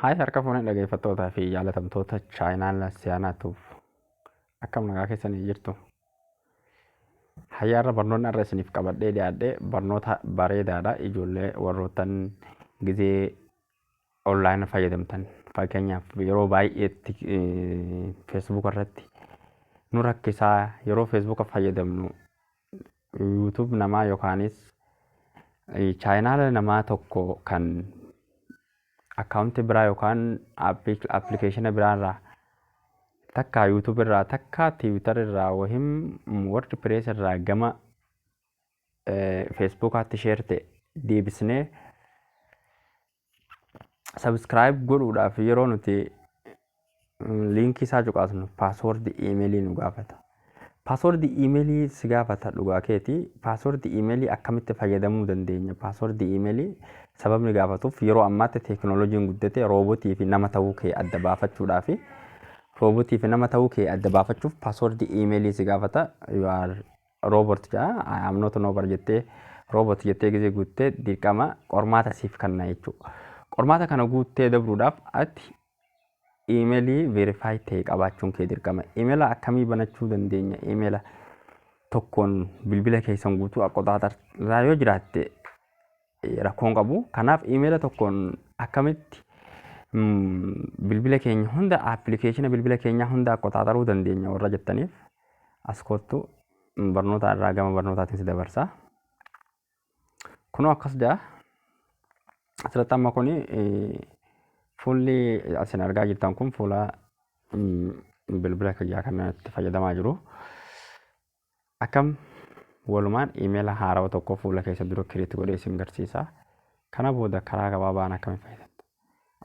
Haay harka fuunee dhageeffattootaa fi jaalatamtoota chaayinaal siyaanaatuuf akkam nagaa keessanii jirtu. Hayyaarra barnoonni har'a isiniif qabadhee dhiyaadhe barnoota bareedaadha. Ijoollee warroottan gizee online fayyadamtan fakkeenyaaf yeroo baay'eetti feesbuuka irratti nu rakkisaa yeroo feesbuuka fayyadamnu YouTube namaa yookaanis chaayinaala namaa tokko kan akkaawuntii biraa yookaan appilikeeshina biraarraa takkaa YouTube irraa takkaa Twitter irraa wahim WordPress irraa gama Facebookaatti share ta'e deebisnee subscribe godhuudhaaf yeroo nuti liinkii isaa cuqaasnu paaswoordi iimeelii nu gaafata. Paaswoordi iimeelii si gaafata dhugaa keeti. Paaswoordi iimeelii akkamitti fayyadamuu dandeenya? Paaswoordi iimeelii sababni gaafatuuf yeroo ammaatti teekinooloojiin guddate roobotii fi nama ta'uu kee adda baafachuudhaafi roobotii fi nama ta'uu kee adda baafachuuf paaswoordi iimeelii si gaafata. You are robot jedha. I am not robot jettee robot jettee gisee guuttee dirqama qormaata siif kenna jechuudha. Qormaata kana guuttee dabruudhaaf ati iimeelii verify ta'e qabaachuun kee dirqama. Iimeela akkamii banachuu dandeenya? Iimeela tokkoon bilbila keessan guutuu qoxaaxarraa yoo jiraatte rakkoon qabu. Kanaaf iimeela tokkoon akkamitti bilbila keenya hunda appilikeeshina bilbila keenyaa hunda qoxaaxaruu dandeenya warra jettaniif as kottu barnoota irraa gama barnootaatiin si dabarsa. Kunoo akkas jedha. Asirratti amma kuni fuulli isin argaa jirtan kun fuula bilbila kiyyaa kan itti fayyadamaa jiru. Akkam walumaan iimeela haarawa tokko fuula keessa dura kireet godhee isin garsiisa. Kana booda karaa gabaabaan akkamiin fayyadamtu?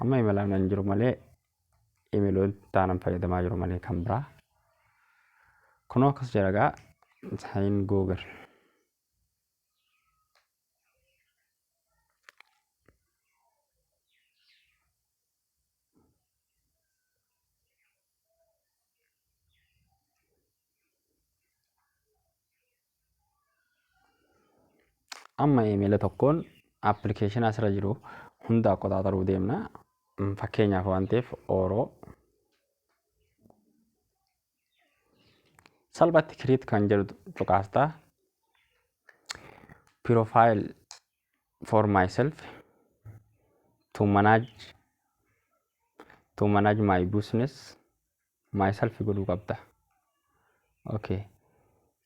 Amma iimeelaan hin jiru malee iimeeloota taanan fayyadamaa jiru malee kan biraa. Kunoo akkas jedha gaa sign Google. Amma iimeela tokkoon appilikeeshina asirra jiru hunda qoxaaxaruu deemna. Fakkeenyaaf waan ta'eef ooroo salphatti create kan jedhu cuqaasta. Profile for myself to manage my business myself godhuu qabda. Okay.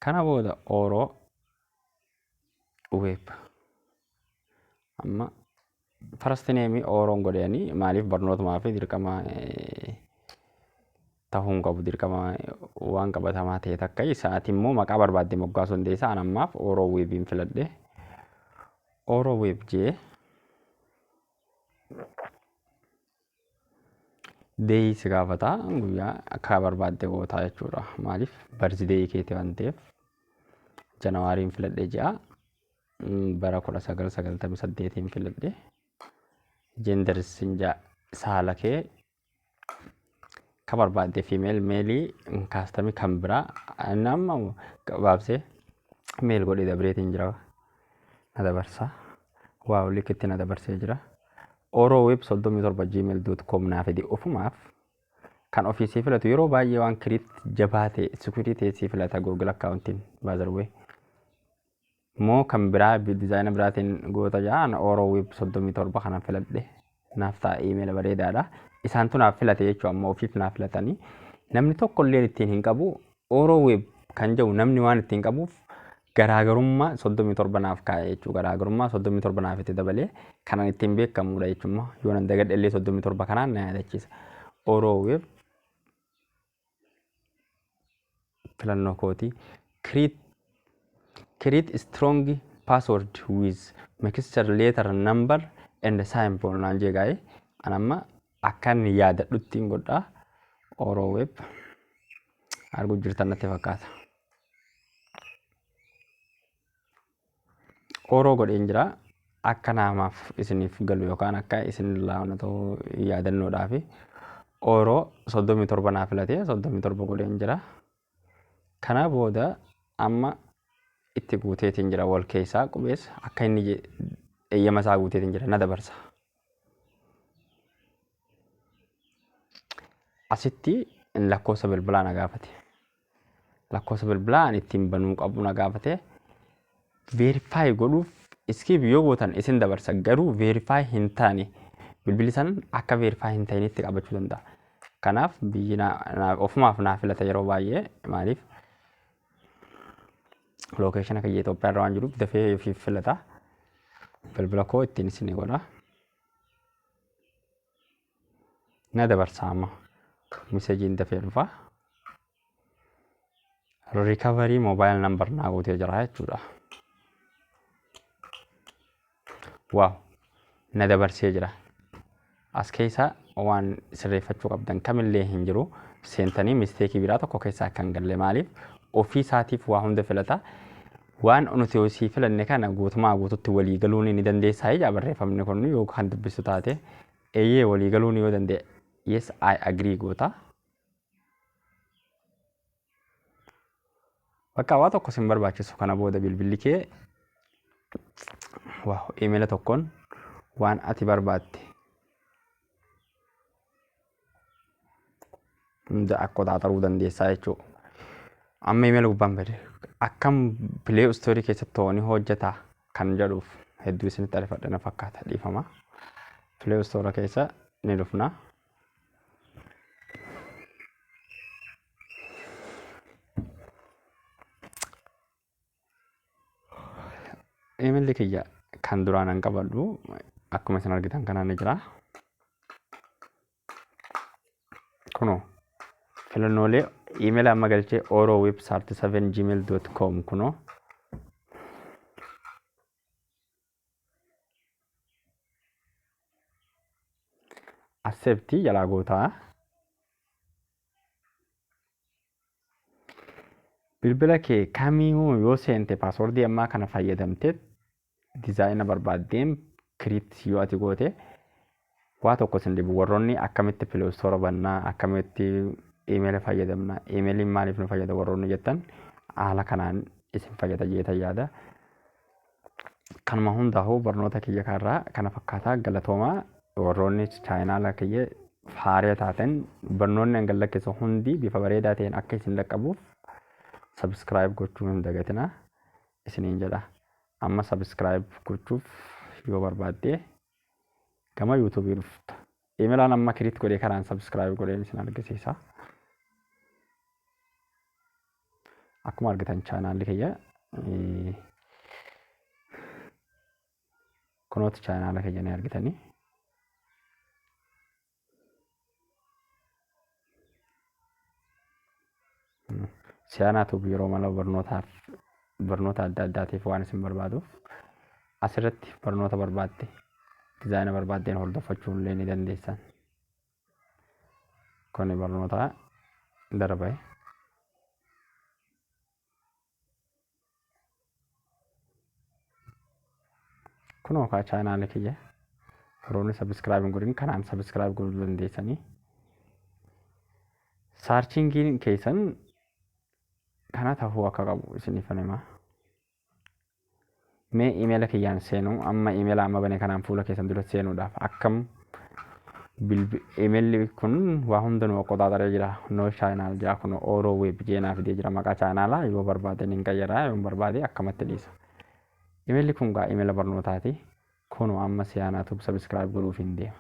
Kana booda ooroo web amma first name ooroon godhanii maaliif barnootumaa fi dirqama ta'uu hin qabu dirqama waan qabatamaa ta'e takka isaati immoo maqaa barbaadde moggaasuu dandeessa. An ammaaf ooroo webiin filadhe. Ooroo web jee deeyi si gaafata guyyaa akka barbaadde gootaa jechuudha. Maaliif barzideeyi keeti waan ta'eef janawaariin filadhe ji'a bara 1998 filadhe. Gender sin ja'a saala kee ka barbaadde female meelii kaastamii kan biraa inni amma gabaabsee meel godhee dabreetiin jira na dabarsa. Waaw likitti na dabarsee jira. Oro web 37 gmail.com naa fidi ofumaaf kan ofii sii filatu yeroo baay'ee waan kiriit jabaa ta'e sikurii ta'e sii filata Google akkaawuntiin baazarwee. Moo kan biraa dizaayina biraatiin goota ja'an Oro web 37 kana filadhe naaf ta'a iimeela bareedaadha. Isaantu naaf filate jechuun amma ofiif naaf filatanii namni tokko illee ittiin hin qabu Oro web kan jedhu namni waan ittiin qabuuf garaagarummaa 37 naaf kaa'e jechuudha. Garaagarummaa 37 naaf itti dabalee kanan ittiin beekamudha jechuudha. Yoo nan dagadhe illee 37 kanaan na yaadachiisa. Oro web filannoo kooti. Create strong password with mixture letter number and symbol naan jee gaa'e. An amma akkan yaadadhutti hin godhaa. Oro web arguu jirtan natti fakkaata. Oroo godheen jira. Akka namaaf isiniif galu yookaan akka isin laanatoo yaadannoodhaaf Oroo 37 naa filatee 37 godheen jira. Kana booda amma itti guuteetiin jira wal keessaa qubees akka inni eeyyama isaa guuteetiin jira na dabarsa. Asitti lakkoofsa bilbilaa na gaafate. Lakkoofsa bilbilaa ani ittiin banuu qabu na gaafate. Verify godhuuf skip yoo gootan isin dabarsa, garuu verify hin taane bilbilli san akka verify hin ta'initti qabachuu danda'a. Kanaaf biyyi ofumaaf naa filata yeroo baay'ee, maaliif location kiyya Itoophiyaa irra waan jiruuf dafee ofiif filata. Bilbila koo ittiin isin godha. Na dabarsa amma. Meseejiin dafee dhufa. Recovery mobile number naa guutee jira jechuudha. Waaw, na dabarsee jira. As keessa waan sirreeffachuu qabdan kamillee hin jiru. Seentanii misteekii biraa tokko keessa akka hin galle, maaliif ofii isaatiif waa hunda filata. Waan nuti sii filanne kana guutumaa guututti walii galuun ni dandeessaa ija barreeffamni kun yoo kan dubbistu taate, eeyyee walii galuun yoo danda'e, yes, I agree goota. Bakka waa tokko sin barbaachisu kana booda bilbilli kee waaw imeela tokkoon waan ati barbaadde hunda akka xaaxaruu dandeessaa jechuudha. Amma imeela gubbaan bade akkam pilee istoorii keessatti to'anii hojjetaa kan jedhuuf hedduu isinitti arifadhe na fakkaata, dhiifama. Pilee istoora keessa ni dhufna. Imeelli kiyya kan duraan an qabadhu akkuma isin argitan kanaan ni jira. Kunoo filannoolee imeela amma galchee oroweb37gmail.com kunoo. Accept jalaa gootaa. Bilbila kee kamiyyuu yoo seente paaswordii ammaa kana fayyadamtee dizaayina barbaaddeen kiriitti yoo ati goote waa tokko sin dhibu. Warroonni akkamitti pileestoora bannaa, akkamitti imeela fayyadamna, imeeliin maaliif nu fayyada warroonni jettan, haala kanaan isin fayyada jeetan yaada. Kanuma hundaa'uu barnoota kiyya kanarraa kana fakkaataa. Galatoomaa. Warroonni chaayinaala kiyya faariya taatan, barnoonni an gad lakkisu hundi bifa bareedaa ta'een akka isin dhaqqabuuf subscribe gochuu hin dagatinaa isiniin jedha. Amma subscribe gochuuf yoo barbaadde gama yuutuubii dhufta. Imeelaan amma kiriit godhee karaan subscribe godheen isin argisiisa. Akkuma argitan chaanaalli kiyya kunooti, chaanaala kiyya ni argitanii. Siyaanaa Tube yeroo mala barnootaaf, barnoota adda addaatiif waan isin barbaaduuf asirratti barnoota barbaadde, dizaayina barbaaddeen hordofachuu illee ni dandeessan. Kuni barnoota darbe. Kunoo kaa chaanaala kiyya warroonni subscribe hin godhin kanaan subscribe godhuu dandeessanii. Saarchingiin keessan kana tahuu akka qabu isiniif hima. Mee imeela kiyyaan seenuu, amma imeela amma bane kanaan fuula keessan dura seenuudhaaf akkam imeelli kun waa hunda nu qoxaaxaree jira. No chaanaal jaa, kun Oro Web jeenaa fidee jira maqaa chaanaalaa. Yoo barbaade ni qayyaraa, yoo barbaade akkamatti dhiisa. Imeelli kun gaa imeela barnootaati. Kunoo amma Siyaanaa Tube subscribe godhuuf hin deema.